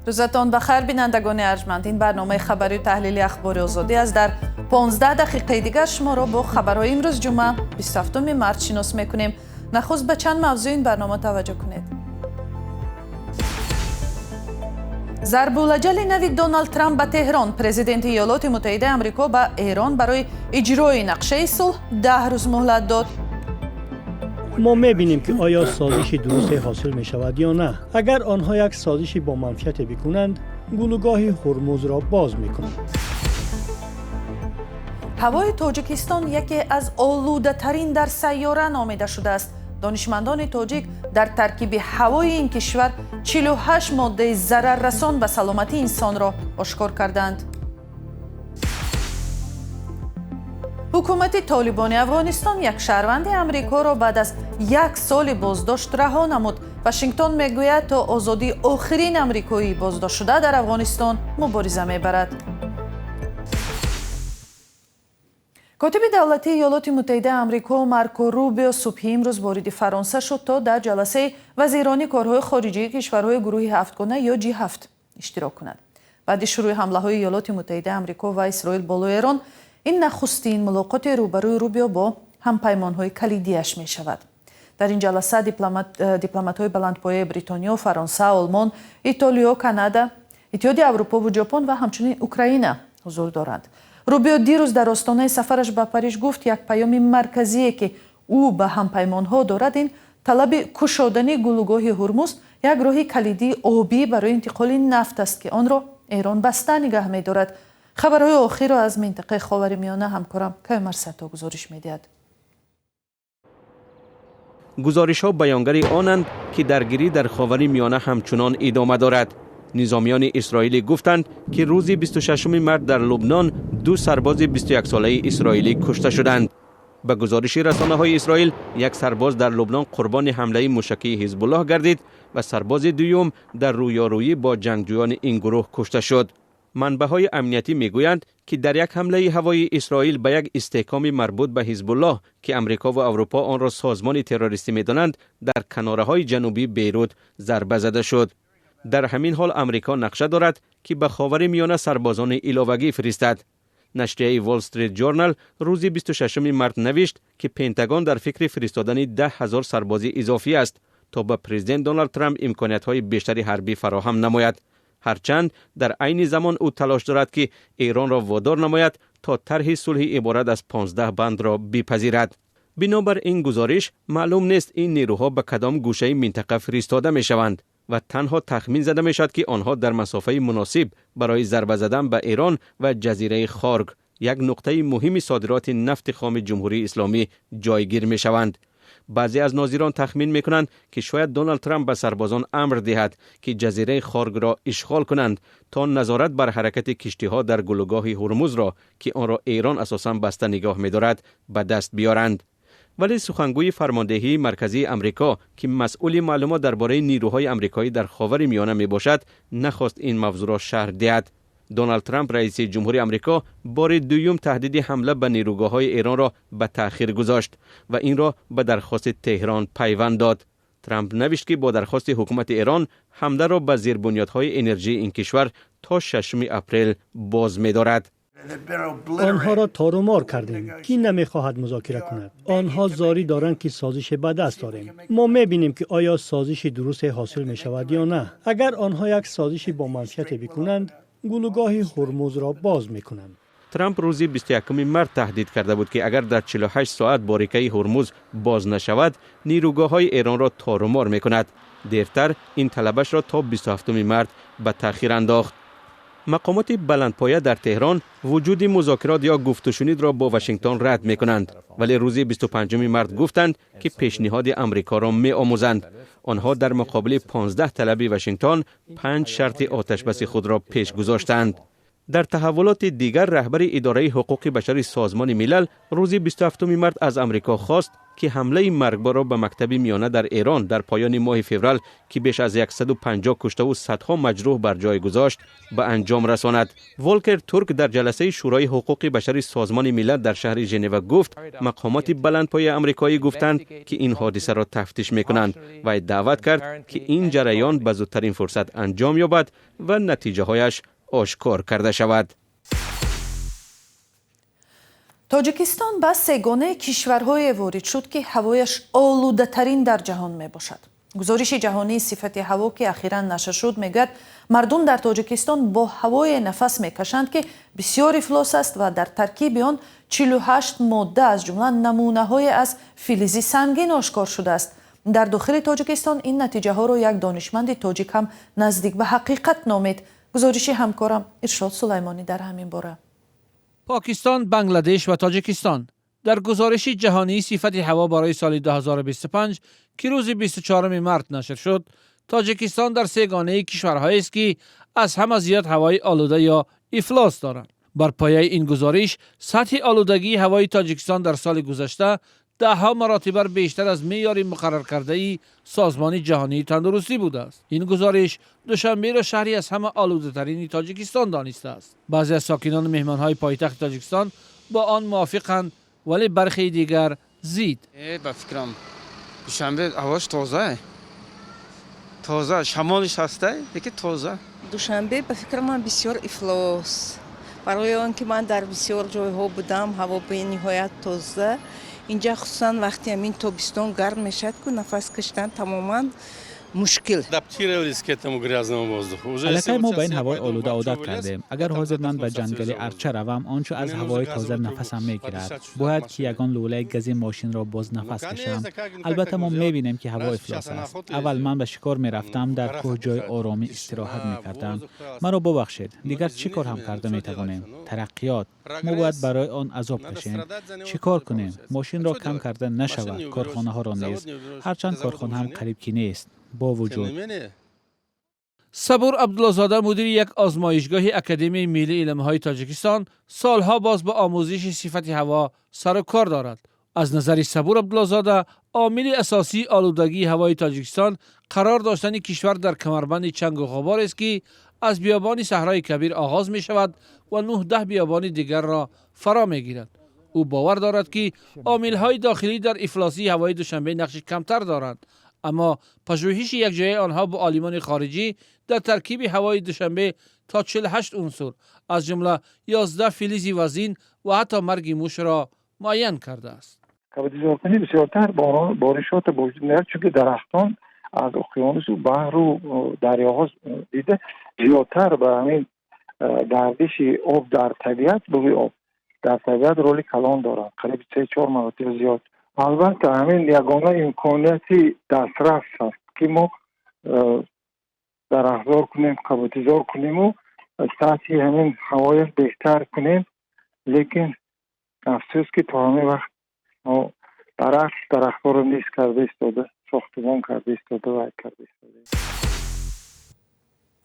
Рӯзатон ба хайр, бинандагони арҷманд. Ин барномаи хабарию таҳлили Ахбори Озодӣ аст. Дар 15 дақиқаи дигар шуморо бо хабарҳои имрӯз, ҷумъа, 27 март, шинос мекунем. Нахуст ба чанд мавзӯи ин барнома таваҷҷӯҳ кунед. Зарбулаҷали нави Доналд Трамп ба Теҳрон. Президенти Иёлоти Муттаҳидаи Амрико ба Эрон барои иҷрои нақшаи сулҳ 10 рӯз муҳлат дод. Мо мебинем, ки оё созиши дурусте ҳосил мешавад ё на. Агар онҳо як созиши бо манфиате бикунанд, гулӯгоҳи Ҳурмузро боз мекунанд. Ҳавои Тоҷикистон яке аз олудатарин дар сайёра номида шудааст. Донишмандони тоҷик дар таркиби ҳавои ин кишвар 48 моддаи зараррасон ба саломатии инсонро ошкор карданд. Ҳукумати Толибони Афғонистон як шаҳрванди Амрикоро баъд аз як соли боздошт раҳо намуд. Вашингтон мегӯяд, то озодии охирин амрикоӣ боздоштшуда дар Афғонистон мубориза мебарад. Котиби давлатии Иёлоти Муттаҳидаи Амрико Марко Рубио субҳи имрӯз вориди Фаронса шуд, то дар ҷаласаи вазирони корҳои хориҷии кишварҳои гурӯҳи ҳафтгона ё Ҷи7 иштирок кунад. Баъди шурӯи ҳамлаҳои Иёлоти Муттаҳидаи Амрико ва Исроил болои Эрон, ин нахустин мулоқоти рӯбарӯи Рубио бо ҳампаймонҳои калидиаш мешавад. Дар ин ҷаласа дипломатҳои баландпояи Бритониё, Фаронса, Олмон, Итолиё, Канада, Иттиҳоди Аврупову Ҷопон ва ҳамчунин Украина ҳузур доранд. Рубио дирӯз дар остонаи сафараш ба Париж гуфт, як паёми марказие, ки ӯ ба ҳампаймонҳо дорад, ин талаби кушодани гулӯгоҳи Ҳурмуз, як роҳи калидии обӣ барои интиқоли нафт аст, ки онро Эрон баста нигаҳ медорад. Хабарҳои охирро аз минтақаи Ховари Миёна ҳамкорам Каюмар Сато гузориш медиҳад. Гузоришҳо баёнгари онанд, ки даргирӣ дар Ховари Миёна ҳамчунон идома дорад. Низомиёни исроилӣ гуфтанд, ки рӯзи 26 март дар Лубнон ду сарбози 21-солаи исроилӣ кушта шуданд. Ба гузориши расонаҳои Исроил, як сарбоз дар Лубнон қурбони ҳамлаи мушакии Ҳизбуллоҳ гардид ва сарбози дуюм дар рӯёрӯӣ бо ҷангҷӯёни ин гурӯҳ кушта шуд. Манбаъҳои амниятӣ мегӯянд, ки дар як ҳамлаи ҳавоии Исроил ба як истеҳкоми марбут ба Ҳизбуллоҳ, ки Амрико ва Аврупо онро созмони террористӣ медонанд, дар канораҳои ҷанубии Бейрут зарба зада шуд. Дар ҳамин ҳол Амрико нақша дорад, ки ба Ховари Миёна сарбозони иловагӣ фиристад. Нашрияи Wall Street Journal рӯзи 26 март навишт, ки Пентагон дар фикри фиристодани 10 000 сарбози изофӣ аст, то ба президент Доналд Трамп имкониятҳои бештари ҳарбӣ фароҳам намояд. Ҳарчанд дар айни замон ӯ талош дорад, ки Эронро водор намояд, то тарҳи сулҳи иборат аз 15 бандро бипазирад. Бинобар ин гузориш, маълум нест, ин нерӯҳо ба кадом гӯшаи минтақа фиристода мешаванд ва танҳо тахмин зада мешавад, ки онҳо дар масофаи муносиб барои зарба задан ба Эрон ва ҷазираи Хорг, як нуқтаи муҳими содироти нафти хоми Ҷумҳурии Исломӣ, ҷойгир мешаванд. Баъзе аз нозирон тахмин мекунанд, ки шояд Доналд Трамп ба сарбозон амр диҳад, ки ҷазираи Хоргро ишғол кунанд, то назорат бар ҳаракати киштиҳо дар гулӯгоҳи Ҳурмузро, ки онро Эрон асосан баста нигоҳ медорад, ба даст биёранд. Вале сухангӯи фармондеҳии марказии Амрико, ки масъули маълумот дар бораи нерӯҳои амрикоӣ дар Ховари Миёна мебошад, нахост ин мавзӯъро шарҳ диҳад. Доналд Трамп, раиси ҷумҳури Амрико, бори дуюм таҳдиди ҳамла ба нерӯгоҳҳои Эронро ба таъхир гузошт ва инро ба дархости Теҳрон пайванд дод. Трамп навишт, ки бо дархости ҳукумати Эрон ҳамларо ба зербунёдҳои энержии ин кишвар то 6 апрел боз медорад. Онҳоро торумор кардем. Кӣ намехоҳад музокира кунад? Онҳо зорӣ доранд, ки созише ба даст орем. Мо мебинем, ки оё созиши дурусте ҳосил мешавад ё на. Агар онҳо як созиши бо манфиате бикунанд, гулӯгоҳи Ҳурмузро боз мекунанд. Трамп рӯзи 21 март таҳдид карда буд, ки агар дар 48 соат борикаи Ҳурмуз боз нашавад, нерӯгоҳҳои Эронро торумор мекунад. Дертар ин талабашро то 27 март ба таъхир андохт. Мақомоти баландпоя дар Теҳрон вуҷуди музокирот ё гуфтушунидро бо Вашингтон рад мекунанд, вале рӯзи 25 март гуфтанд, ки пешниҳоди Амрикоро меомӯзанд. Онҳо дар муқобили 15 талаби Вашингтон панҷ шарти оташбаси худро пеш гузоштанд. Дар таҳаввулоти дигар, раҳбари идораи ҳуқуқи башари Созмони Милал рӯзи 27 март аз Амрико хост ки ҳамлаи маргборро ба мактаби миёна дар Эрон дар поёни моҳи феврал, ки беш аз 150 кушта ва садҳо маҷрӯҳ бар ҷой гузошт, ба анҷом расонад. Волкер Турк дар ҷаласаи Шӯрои ҳуқуқи башари Созмони Милал дар шаҳри Женева гуфт, мақомоти баландпояи амрикоӣ гуфтанд, ки ин ҳодисаро тафтиш мекунанд ва даъват кард, ки ин ҷараён ба зудтарин фурсат анҷом ёбад ва натиҷаҳояш ошкор карда шавад. Тоҷикистон ба сегонаи кишварҳое ворид шуд, ки ҳавояш олудатарин дар ҷаҳон мебошад. Гузориши ҷаҳонии сифати ҳаво, ки ахиран нашр шуд, мегӯяд, мардум дар Тоҷикистон бо ҳавое нафас мекашанд, ки бисёр ифлос аст ва дар таркиби он 48 модда, аз ҷумла намунаҳое аз филизи сангин, ошкор шудааст. Дар дохили Тоҷикистон ин натиҷаҳоро як донишманди тоҷик ҳам наздик ба ҳақиқат номид. Гузориши ҳамкорам Иршод Сулаймонӣ дар ҳамин бора. Покистон, Бангладеш ва Тоҷикистон дар гузориши ҷаҳонии сифати ҳаво барои соли 2025, ки рӯзи 24 март нашр шуд, Тоҷикистон дар сегонаи кишварҳоест, ки аз ҳама зиёд ҳавои олуда ё ифлос доранд. Бар пояи ин гузориш, сатҳи олудагии ҳавои Тоҷикистон дар соли гузашта даҳҳо маротиба бештар аз меъёри муқарраркардаи Созмони ҷаҳонии тандурустӣ будааст. Ин гузориш Душанберо шаҳри аз ҳама олудатарини Тоҷикистон донистааст. Баъзе аз сокинону меҳмонҳои пойтахти Тоҷикистон бо он мувофиқанд, вале бархеи дигар зид. Ба фикрам, Душанбе ҳавош тоза, тоза, шамолиш ҳаста, лекин тоза. Душанбе, ба фикри ман, бисёр ифлос, барои он ки ман дар бисёр ҷойҳо будам, ҳаво бениҳоят тоза. Инҷа, хусусан вақти ҳамин тобистон гарм мешавад, ку нафас кашидан тамоман мушкил. Аллакай мо ба ин ҳавои олуда одат кардем. Агар ҳозир ман ба ҷангали арча равам, он чо аз ҳавои тоза нафасам мегирад. Бояд ки ягон лӯлаи гази мошинро боз нафас кашам. Албатта, мо мебинем, ки ҳаво ифлос аст. Аввал ман ба шикор мерафтам, дар кӯҳ ҷои оромӣ истироҳат мекардам. Маро бубахшед, дигар чӣ кор ҳам карда метавонем? Тараққиёт, мо бояд барои он азоб кашем. Чӣ кор кунем? Мошинро кам карда нашавад, корхонаҳоро низ, ҳарчанд корхона ҳам қариб ки нест, бо вуҷуд. Сабур Абдуллозода, мудири як озмоишгоҳи Академияи миллии илмҳои Тоҷикистон, солҳо боз ба омӯзиши сифати ҳаво сару кор дорад. Аз назари Сабур Абдуллозода, омили асосии олудагии ҳавои Тоҷикистон қарор доштани кишвар дар камарбанди чангу ғуборест, ки аз биёбони Саҳрои Кабир оғоз мешавад ва 9-10 биёбони дигарро фаро мегирад. Ӯ бовар дорад, ки омилҳои дохилӣ дар ифлосии ҳавои Душанбе нақши камтар доранд, аммо пажӯҳиши якҷояи онҳо бо олимони хориҷӣ дар таркиби ҳавои Душанбе то 48 унсур, аз ҷумла 11 филизи вазин ва ҳатто марги мушро муайян кардааст. Кабудизоркунӣ бисёртар боришота ба вуҷуд меорад, чунки дарахтон аз уқёнусу баҳру дарёҳо дида зиёдтар ба ҳамин гардиши об дар табиат, буғи об дар табиат роли калон дорад, қариб 3-4 маротиба зиёд. Албатта, ҳамин ягона имконияти дастрас аст, ки мо дарахтзор кунем, кабутизор куниму сатҳи ҳамин ҳавояш беҳтар кунем. Лекин афсӯс, ки то ҳамин вақт мо баръакс дарахтҳоро низ карда истода, сохтумон карда истода, вай карда истода.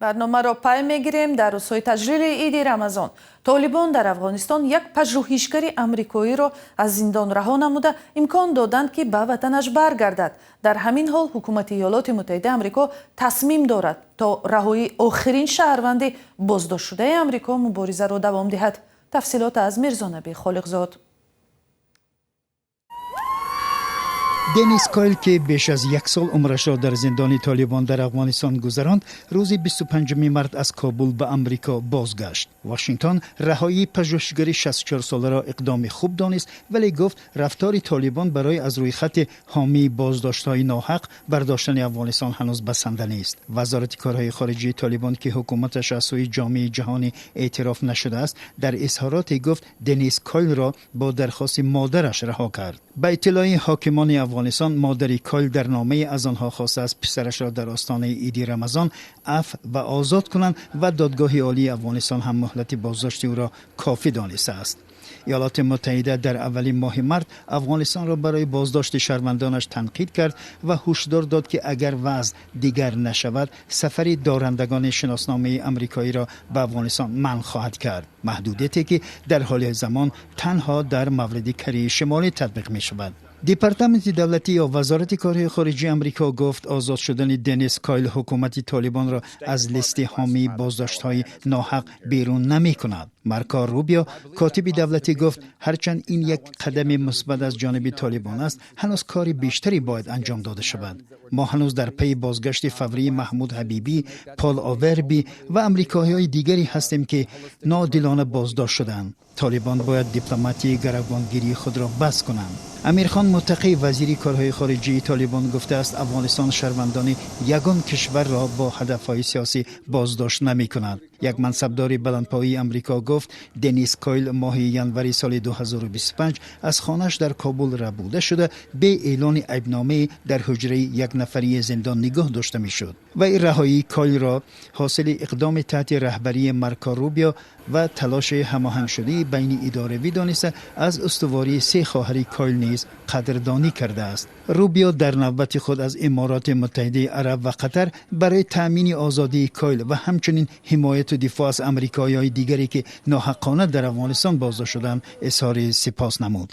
Барномаро пай мегирем. Дар рӯзҳои таҷлили Иди Рамазон Толибон дар Афғонистон як пажӯҳишгари амрикоиро аз зиндон раҳо намуда, имкон доданд, ки ба ватанаш баргардад. Дар ҳамин ҳол ҳукумати Иёлоти Муттаҳидаи Амрико тасмим дорад, то раҳоии охирин шаҳрванди боздоштшудаи Амрико муборизаро давом диҳад. Тафсилот аз Мирзонаби Холиқзод. Денис Койл, ки беш аз як сол умрашро дар зиндони Толибон дар Афғонистон гузаронд, рӯзи 25 март аз Кобул ба Амрико бозгашт. Вашингтон раҳоии пажӯҳишгари 64-соларо иқдоми хуб донист, вале гуфт, рафтори Толибон барои аз рӯйхати ҳомии боздоштҳои ноҳақ бардоштани Афғонистон ҳанӯз басанда нест. Вазорати корҳои хориҷии Толибон, ки ҳукуматаш аз сӯи ҷомеаи ҷаҳонӣ эътироф нашудааст, дар изҳороте гуфт, Денис Койлро бо дархости модараш раҳо кард. Ба иттилои ҳокимони Афғонистон, модари Койл дар номае аз онҳо хостааст, писарашро дар остонаи Иди Рамазон афв ва озод кунанд ва Додгоҳи Олии Афғонистон ҳам муҳлати боздошти ӯро кофӣ донистааст. Иёлоти Муттаҳида дар аввалин моҳи март Афғонистонро барои боздошти шаҳрвандонаш танқид кард ва ҳушдор дод, ки агар вазъ дигар нашавад, сафари дорандагони шиносномаи амрикоиро ба Афғонистон манъ хоҳад кард. Маҳдудияте ки дар ҳоли замон танҳо дар мавриди Кореяи Шимолӣ татбиқ мешавад. Департаменти давлатӣ ё Вазорати корҳои хориҷии Амрико гуфт, озод шудани Денис Койл ҳукумати Толибонро аз листи ҳомии боздоштҳои ноҳақ берун намекунад. Марко Рубио, котиби давлатӣ, гуфт, ҳарчанд ин як қадами мусбат аз ҷониби Толибон аст, ҳанӯз кори бештаре бояд анҷом дода шавад. Мо ҳанӯз дар пайи бозгашти фаврии Маҳмуд Ҳабибӣ, Пол Оверби ва амрикоиҳои дигаре ҳастем, ки ноодилона боздошт шуданд. Толибон бояд дипломатии гаравгонгирии худро бас кунанд. Амирхон Муттақӣ, вазири корҳои хориҷии Толибон, гуфтааст, Афғонистон шаҳрвандони ягон кишварро бо ҳадафҳои сиёсӣ боздошт намекунад. Як мансабдори баландпоии Амрико гуфт, Денис Койл моҳи январи соли 2025 аз хонааш дар Кобул рабуда шуда, бе эълони айбномае дар ҳуҷраи якнафарии зиндон нигоҳ дошта мешуд. Вай раҳоии Койлро ҳосили иқдоми таҳти раҳбарии Марко Рубио ва талоши ҳамоҳангшудаи байни идоравӣ дониста, аз устувории се хоҳари Койл низ қадрдонӣ кардааст. Рубио дар навбати худ аз Имороти Муттаҳидаи Араб ва Қатар барои таъмини озодии Койл ва ҳамчунин ҳимояту дифоъ аз амрикоиҳои дигаре, ки ноҳаққона дар Афғонистон боздошт шуданд, изҳори сипос намуд.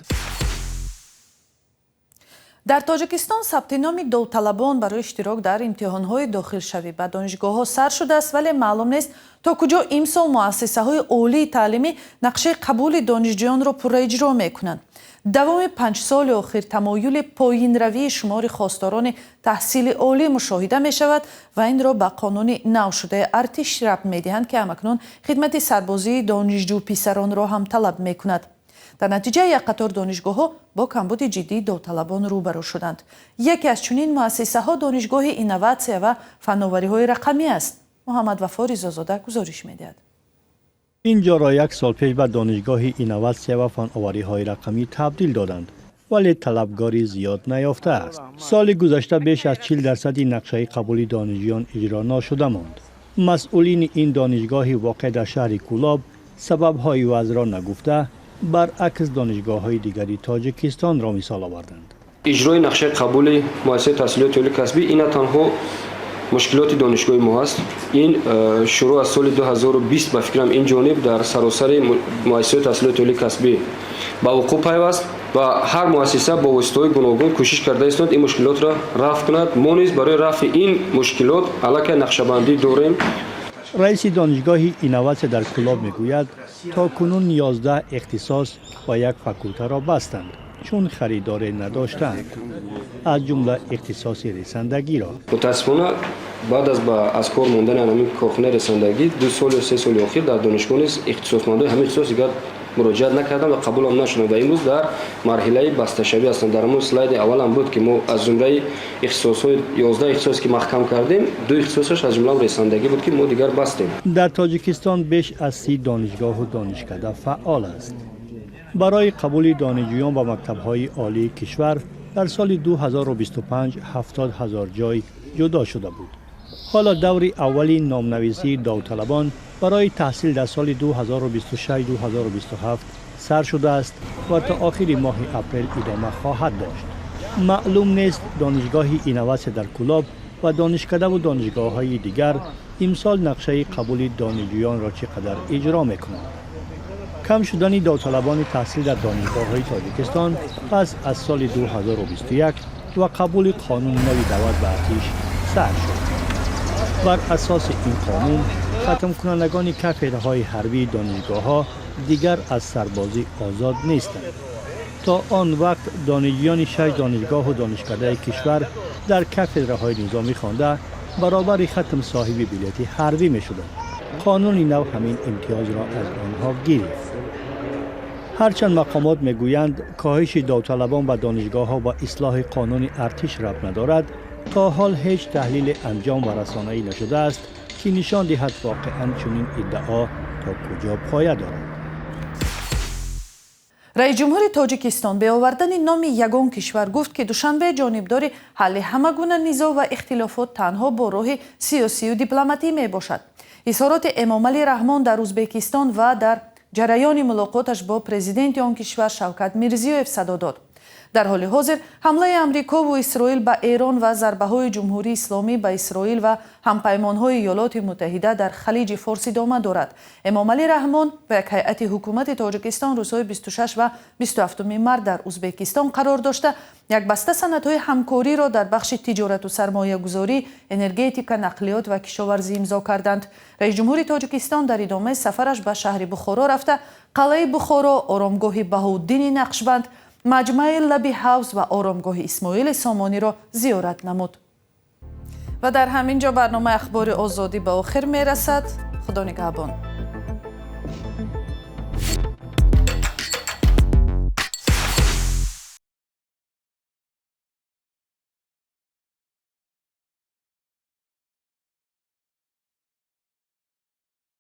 Дар Тоҷикистон сабти номи довталабон барои иштирок дар имтиҳонҳои дохилшавӣ ба донишгоҳҳо сар шудааст, вале маълум нест, то куҷо имсол муассисаҳои олии таълимӣ нақшаи қабули донишҷӯёнро пурра иҷро мекунанд. Давоми 5 соли охир тамоюли поинравии шумори хосторони таҳсили олӣ мушоҳида мешавад ва инро ба қонуни навшудаи артиш рабт медиҳанд, ки ҳамакнун хидмати сарбозии донишҷӯ писаронро ҳам талаб мекунад. Дар натиҷа як қатор донишгоҳҳо бо камбуди ҷиддии довталабон рӯбарӯ шуданд. Яке аз чунин муассисаҳо Донишгоҳи инноватсия ва фановариҳои рақамӣ аст. Муҳаммад Вафо Ризозода гузориш медиҳад. Ин ҷоро як сол пеш ба Донишгоҳи инноватсия ва фановариҳои рақамӣ табдил доданд, вале талабгори зиёд наёфтааст. Соли гузашта беш аз 40 дарсади нақшаи қабули донишҷӯён иҷро нашуда монд. Масъулини ин донишгоҳи воқеъ дар шаҳри Кӯлоб сабабҳои вазъро нагуфта, баръакс донишгоҳҳои дигари Тоҷикистонро мисол оварданд. Иҷрои нақшаи қабули муассисаи таҳсилоти олии касбӣ ин на танҳо мушкилоти донишгоҳи мо ҳаст. Ин шурӯъ аз соли 2020, ба фикрам, ин ҷониб дар саросари муассисаҳои таҳсилоти олии касбӣ ба вуқӯъ пайваст ва ҳар муассиса бо воситаҳои гуногун кӯшиш карда истод ин мушкилотро рафъ кунад. Мо низ барои рафъи ин мушкилот аллакай нақшабандӣ дорем. Раиси Донишгоҳи инноватсия дар Кӯлоб мегӯяд, то кунун 11 ихтисос ва як факултаро бастанд, чун харидоре надоштанд, аз ҷумла ихтисоси ресандагиро. Мутаассифона, баъд аз кор мондани ҳамин корхонаи ресандагӣ 2 сол ё 3 соли охир дар донишгоҳ низ ихтисосмандои ҳамин ихтисос дигар муроҷиат накарданд ва қабулам нашуданд ва имрӯз дар марҳилаи басташавӣ ҳастанд. Дар ҳамон слайди аввалам буд, ки мо аз зумраи ихтисосҳои 11 ихтисосе, ки маҳкам кардем, ду ихтисосаш, аз ҷумла ресандагӣ буд, ки мо дигар бастем. Дар Тоҷикистон беш аз 30 донишгоҳу донишкада фаъол аст. Барои қабули донишҷӯён ба мактабҳои олии кишвар дар соли 2025 70 ҳазор ҷой ҷудо шуда буд. Ҳоло даври аввали номнависии довталабон барои таҳсил дар соли 2026-2027 сар шудааст ва то охири моҳи апрел идома хоҳад дошт. Маълум нест, Донишгоҳи инноватсия дар Кӯлоб ва донишкадаву донишгоҳҳои дигар имсол нақшаи қабули донишҷӯёнро чӣ қадар иҷро мекунанд. Кам шудани довталабони таҳсил дар донишгоҳҳои Тоҷикистон пас аз соли 2021 ва қабули қонуни нави даъват ба артиш сар шуд. Бар асоси ин қонун, хатмкунандагони кафедраҳои ҳарбии донишгоҳҳо дигар аз сарбозӣ озод нестанд. То он вақт донишҷӯёни шаш донишгоҳу донишкадаи кишвар дар кафедраҳои низомӣ хонда, баробари хатм соҳиби билети ҳарбӣ мешуданд. Қонуни нав ҳамин имтиёзро аз онҳо гирифт. Ҳарчанд мақомот мегӯянд, коҳиши довталабон ба донишгоҳҳо ба ислоҳи қонуни артиш рабт надорад, то ҳол ҳеҷ таҳлиле анҷом ва расонаӣ нашудааст, ки нишон диҳад воқеан чунин иддао то куҷо поя дорад. Раиси ҷумҳури Тоҷикистон бе овардани номи ягон кишвар гуфт, ки Душанбе ҷонибдори ҳалли ҳама гуна низоъ ва ихтилофот танҳо бо роҳи сиёсию дипломатӣ мебошад. Изҳороти Эмомалӣ Раҳмон дар Ӯзбекистон ва дар ҷараёни мулоқоташ бо президенти он кишвар Шавкат Мирзиёев садо дод. Дар ҳоли ҳозир ҳамлаи Амрикову Исроил ба Эрон ва зарбаҳои Ҷумҳурии Исломӣ ба Исроил ва ҳампаймонҳои Иёлоти Муттаҳида дар Халиҷи Форс идома дорад. Эмомалӣ Раҳмон ва як ҳайати ҳукумати Тоҷикистон рӯзҳои 26 ва 27 март дар Узбекистон қарор дошта, як баста санадҳои ҳамкориро дар бахши тиҷорату сармоягузорӣ, энергетика, нақлиёт ва кишоварзӣ имзо карданд. Раисҷумҳури Тоҷикистон дар идомаи сафараш ба шаҳри Бухоро рафта, қалъаи Бухоро, оромгоҳи Баҳоуддини Нақшбанд, маҷмаи лаби ҳавз ва оромгоҳи Исмоили Сомониро зиёрат намуд. Ва дар ҳамин ҷо барномаи Ахбори Озодӣ ба охир мерасад. Худо нигаҳбон.